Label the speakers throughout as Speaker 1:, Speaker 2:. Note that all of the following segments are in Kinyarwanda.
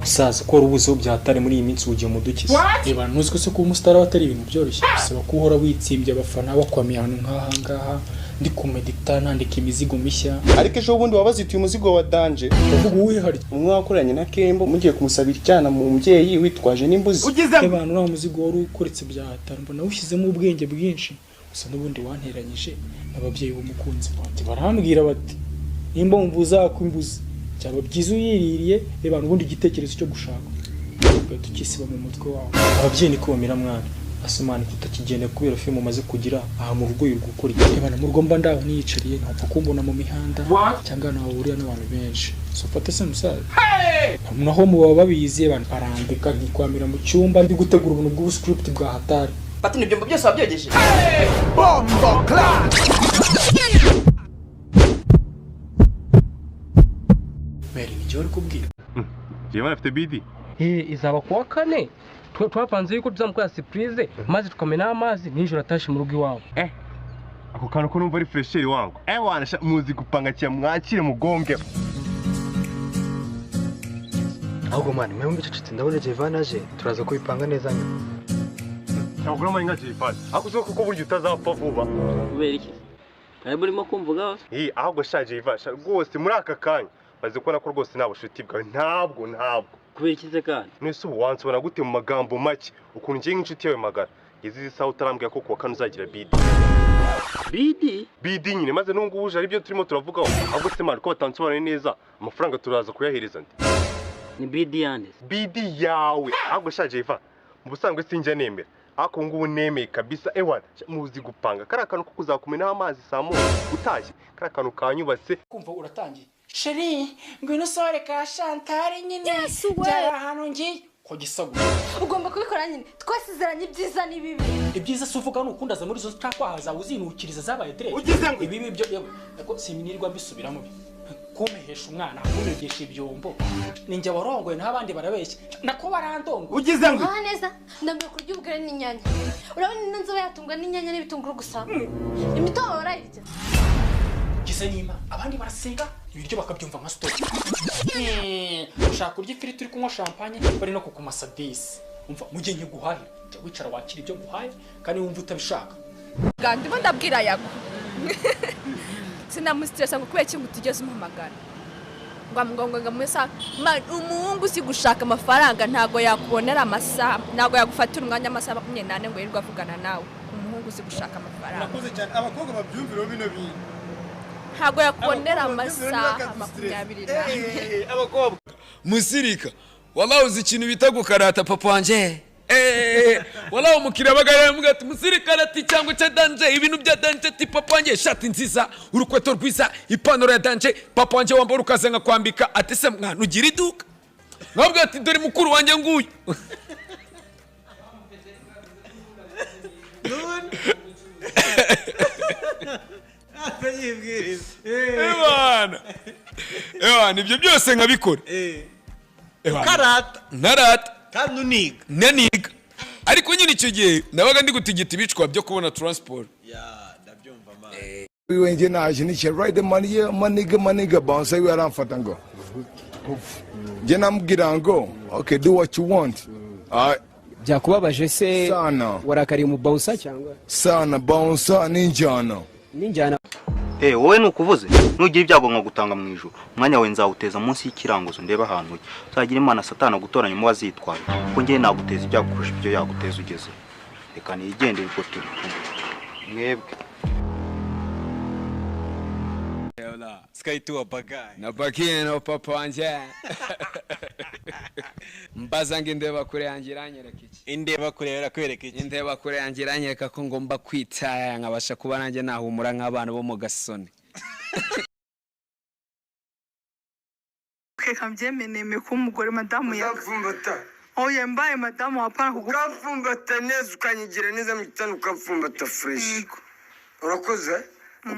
Speaker 1: Musaza, ko wari ubuzeho bya muri iyi minsi, ugiye mu dukize?
Speaker 2: Reba, ntuzi ko se kuba umusitari aba atari ibintu byoroshye? Bisaba ko uhora witsimbye abafana, bakwamiye ahantu nk'aha ngaha ndi kumedita, nandika imizigo mishya.
Speaker 3: Ariko ejo bundi wabazituye umuzigo wa danger.
Speaker 2: Ndavuga uwuhe harya?
Speaker 3: Umwe wakoranye na Kembo, mugiye kumusabira icyana mu mbyeyi witwaje n'imbuzi.
Speaker 2: Abantu, uriya muzigo wari ukoretse bya hatari, mbona awushyizemo ubwenge bwinshi. Gusa n'ubundi wanteranyije n'ababyeyi b'umukunzi wanjye, barambwira bati: "Nimba wumva uzakwimbuza, byaba byiza uyiririye." Reba, ubundi igitekerezo cyo gushaka ugahita ukisiba mu mutwe wawe.
Speaker 1: Ababyeyi niko bamera mwana. Asumani, kutakigenda kubera filime umaze kugira aha mu rugo, yirirwa gukora iki?
Speaker 2: Reba, mu rugo mba ndaho niyicariye, ntapfa kumbona mu mihanda cyangwa ahantu hahurira n'abantu benshi. So ufate se musaza, naho mu baba babizi, abantu barandika nkikwamira mu cyumba ndi gutegura ubuntu bw'ubu script bwa hatari.
Speaker 4: Patine, ibyombo byose wabyogeje?
Speaker 2: Mary, ni uri kubwira?
Speaker 5: Jewe afite BD.
Speaker 6: Izaba kuwa kane. Twapanze yuko tuzamukorera surprise, maze tukamena amazi nijoro atashye mu rugo iwabo.
Speaker 5: Ako kantu ko numva ari fresheri wangu. Wana sha, muzi gupanga cya mwakire mugonge.
Speaker 7: Ahubwo man, mwe mbicecetse, ndabona Jevana aje, turaza kubipanga neza nyuma.
Speaker 5: Cyangwa uramaye nka Jevana. Ariko uzi ko burya utazapfa vuba.
Speaker 8: Kubera iki? Ntabwo urimo kumvuga?
Speaker 5: Ahubwo sha Jevana, sha rwose muri aka kanya maze kubona ko rwose nta bushuti bwawe, ntabwo.
Speaker 8: Kubera iki se kandi?
Speaker 5: Nese ubu wansobona gute mu magambo make ukuntu ngiye nk'inshuti yawe magara ngeze izi saha utarambwira ko kuwa kane uzagira BD?
Speaker 8: BD?
Speaker 5: BD nyine, maze n'ubu ngubu uje aribyo turimo turavugaho. Ahubwo se man, ko batansobanuye neza, amafaranga turaza kuyahereza nde?
Speaker 8: Ni BD yande?
Speaker 5: BD yawe. Ahubwo sha Jeva, mu busanzwe sinjya nemera, ariko ubu ngubu nemeye kabisa. Ewana, muzi gupanga kariya kantu ko kuzakumenaho amazi saa moya utashye, kariya kantu kanyubatse.
Speaker 2: Kumva uratangiye: "Chérie, ngwino usohore ka Chantal nyine." Byari ahantu ngiye ko gisagura.
Speaker 9: Ugomba kubikora nyine, twasezeranye ibyiza n'ibibi.
Speaker 2: Ibyiza se uvuga ni ukundaza muri izo cyakwaha zawe uzinukiriza zabaye direct? Ibibi byo yewe ariko siminirwa mbisubiramo, kumpehesha umwana, kumpegesha ibyombo, ninjye warongoye naho abandi barabeshya, nako barandongoye.
Speaker 3: Ugize ngo
Speaker 9: Aha neza, ndambiwe kurya ubugari n'inyanya. Urabona ino nzobe yatungwa n'inyanya n'ibitunguru gusa? Imitobe barayirya.
Speaker 2: Gize nima abandi barasenga, ibiryo bakabyumva nka story. Ushaka kurya ifiriti uri kunywa champagne, bari no kukumasa disi. Umva, mu gihe nkiguhahira, jya wicara wakira ibyo nguhaye, kandi wumva utabishaka.
Speaker 10: Ndimo ndabwira Yago, sinamusiteresa ngo kubera iki ngo utigeze umuhamagara, ngo ngo mu isaha. Man, umuhungu uzi gushaka amafaranga ntabwo yakubonera amasaha, ntabwo yagufatira umwanya amasaha 24 ngo yirirwe avugana nawe. Umuhungu uzi gushaka amafaranga.
Speaker 3: Urakoze cyane, abakobwa babyumvireho bino bintu.
Speaker 10: Ntabwo yakubonera amasaha 24.
Speaker 3: Abakobwa.
Speaker 11: Musirika, wallahi uzi ikintu bita gukarata, papa wanje. Wallahi umukiriya abaga yaramubwira ati: "Musirikare," ati, "cyangwa cya danger, ibintu bya danger," ati: "Papa wanje, ishati nziza, urukweto rwiza, ipantaro ya danger, papa wanje, wambara ukaza nkakwambika." Ati: "Se mwana, ugira iduka?" Nkabwira ati: "Dore mukuru wanjye nguyu." Ewana, ewana, ibyo byose nkabikora. Ewana.
Speaker 12: Ukarata.
Speaker 11: Nkarata.
Speaker 12: Kandi uniga.
Speaker 11: Naniga, ariko nyine icyo gihe nabaga ndi gutigita ibicwa byo kubona transport.
Speaker 12: Ya, ndabyumva man.
Speaker 13: Iwe nje naje niche right the money, yeah, maniga maniga bounce iwe aramfata ngo nje namubwira ngo: "Okay, do what you want."
Speaker 14: Byakubabaje se?
Speaker 13: Sana.
Speaker 14: Warakariye umubawusa cyangwa?
Speaker 13: Sana, bouncer n'injyana.
Speaker 14: N'injyana.
Speaker 15: Wowe nukuvuze nugira ibyago nkagutanga mu ijuru, umwanya wawe nzawuteza munsi y'ikiranguzo, ndebe ahantu ujya. Uzagira Imana Satana gutoranya umuba azitwara, kuko njyewe naguteza ibyago kurusha ibyo yaguteza ugeze. Reka nigendere, ubwo turi kumwe mwebwe.
Speaker 12: Sky 2 bagaye.
Speaker 11: Napakiye na papa wanje, mbaza ngo indeba kure yanjye iranyereka iki?
Speaker 12: Indeba kure irakwereka iki?
Speaker 11: Indeba kure yanjye iranyereka ko ngomba kwitaya, nkabasha kuba nanjye nahumura nk'abana bo mu gasoni.
Speaker 16: Reka mbyemeye, nemeye kuba umugore madamu yawe.
Speaker 17: Ukamfumbata.
Speaker 16: Oya, mbaye madamu wapana kugufa.
Speaker 17: Ukamfumbata neza, ukanyigira neza mu gitondo, ukamfumbata fresh. Urakoze.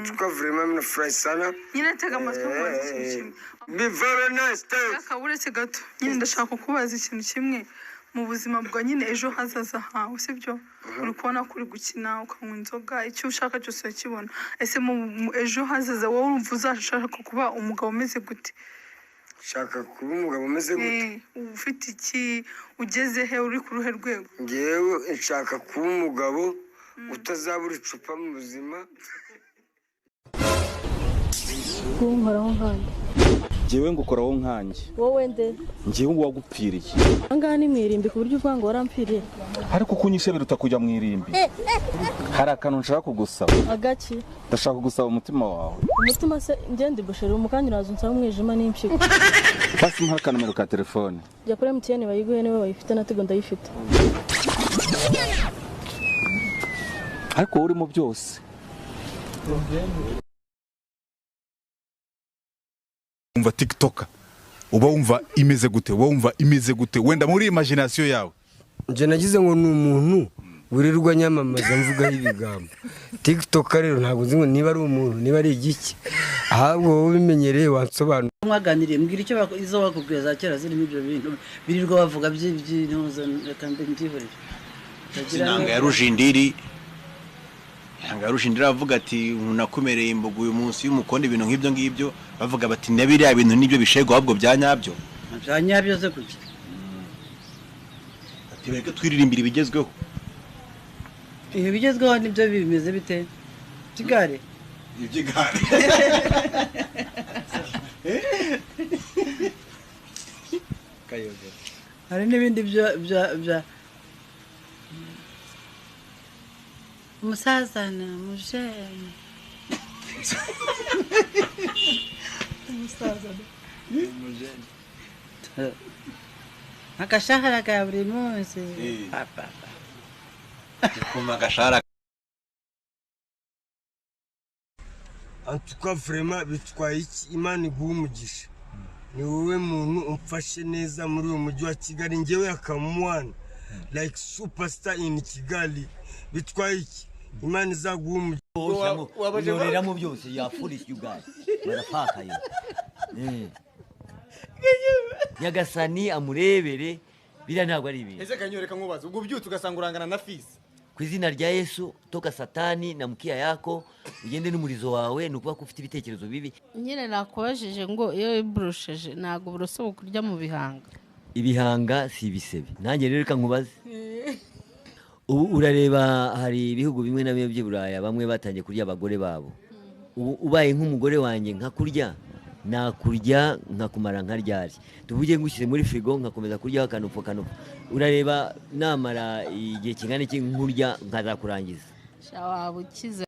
Speaker 17: Tuka vraiment nafurahi sana.
Speaker 16: Nyine tega amatwi nkubaze ikintu kimwe.
Speaker 17: Be very nice, thanks.
Speaker 16: Reka, uretse gato nyine, ndashaka kukubaza ikintu kimwe mu buzima bwa nyine ejo hazaza hawe, sibyo? Uri kubona ko uri gukina, ukanywa inzoga, icyo ushaka cyose urakibona. Ese mu ejo hazaza wowe urumva uzashaka kuba umugabo umeze gute?
Speaker 17: Nshaka kuba umugabo umeze gute?
Speaker 16: Ufite iki, ugeze he, uri ku ruhe rwego?
Speaker 17: Ngewe nshaka kuba umugabo utazabura icupa mu buzima.
Speaker 9: Kunkoraho nkanjye.
Speaker 4: Njyewe ngukoraho nkanjye.
Speaker 9: Wowe nde?
Speaker 4: Njyewe uwagupfiriye.
Speaker 9: Ahangaha ni mu irimbi ku buryo uvuga ngo warampfiriye.
Speaker 4: Ariko kunyishe biruta kujya mu irimbi. Hari akantu nshaka kugusaba.
Speaker 9: Agaki?
Speaker 4: Ndashaka kugusaba umutima wawe.
Speaker 9: Umutima se ngende busheri umukanya uraza unsaba umwijima n'impyiko.
Speaker 4: Basi mpa akanumero ka telefone.
Speaker 9: Jya kuri MTN bayiguhe niba bayifite na Tigo ndayifite.
Speaker 4: Ariko wowe urimo byose.
Speaker 18: Umva TikTok uba wumva imeze gute? Uba wumva imeze gute wenda muri imagination yawe?
Speaker 17: Nje nagize ngo ni umuntu wirirwa nyamamaza mvugaho ibigambo. TikTok rero ntabwo nzi ngo niba ari umuntu niba ari igiki, ahubwo wowe ubimenyereye wansobanura.
Speaker 19: Mwaganiriye mbwira icyo izo bakubwiye za kera zirimo ibyo bintu birirwa bavuga by'intuza, reka mbyihorere.
Speaker 12: Inanga ya Rujindiri, inanga ya Rujindiri avuga ati nakumereye imbogo uyu munsi y'umukondo, ibintu nk'ibyo ngibyo bavuga bati na biriya bintu nibyo bishego ahubwo bya nyabyo.
Speaker 19: Bya nyabyo se kuki?
Speaker 12: Ati bareke twiririmbira ibigezweho.
Speaker 19: Ibi bigezweho nibyo bimeze bite? By'igare.
Speaker 12: Iby'igare.
Speaker 19: Kayobera. Hari n'ibindi bya umusaza na mujene. Umusaza na mujene. Agashahara ka buri munsi. Papa.
Speaker 12: Kuma agashahara.
Speaker 17: En tout cas vraiment bitwaye iki? Imana iguhe umugisha. Ni wowe muntu umfashe neza muri uyu mujyi wa Kigali, njyewe akamwana like superstar in Kigali. Bitwaye iki? Imana izaguha umugisha.
Speaker 20: Yoreramo byose ya foolish you guys. Barapfakaye. Nyagasani amurebere biriya ntabwo ari ibintu.
Speaker 21: Ese kanyoreka nkubaza ubwo ubyutse ugasanga urangana na fisi.
Speaker 20: Ku izina rya Yesu toka satani na mkia yako ugende n'umurizo wawe, ni ukuvuga ko ufite ibitekerezo bibi.
Speaker 22: Nyine nakubajije ngo iyo wiborosheje ntabwo uburoso bukurya mu bihanga.
Speaker 20: Ibihanga si ibisebe. Nanjye rero reka nkubaze. Ubu urareba hari ibihugu bimwe na bimwe by'i Buraya bamwe batangiye kurya abagore babo. Ubu ubaye nk'umugore wanjye nkakurya nakurya nkakumara nkaryari. Tuvuge ngushyize muri frigo nkakomeza kurya akanupfo kanupfo. Urareba namara igihe kingana iki nkurya nkazakurangiza.
Speaker 22: Sha waba ukize.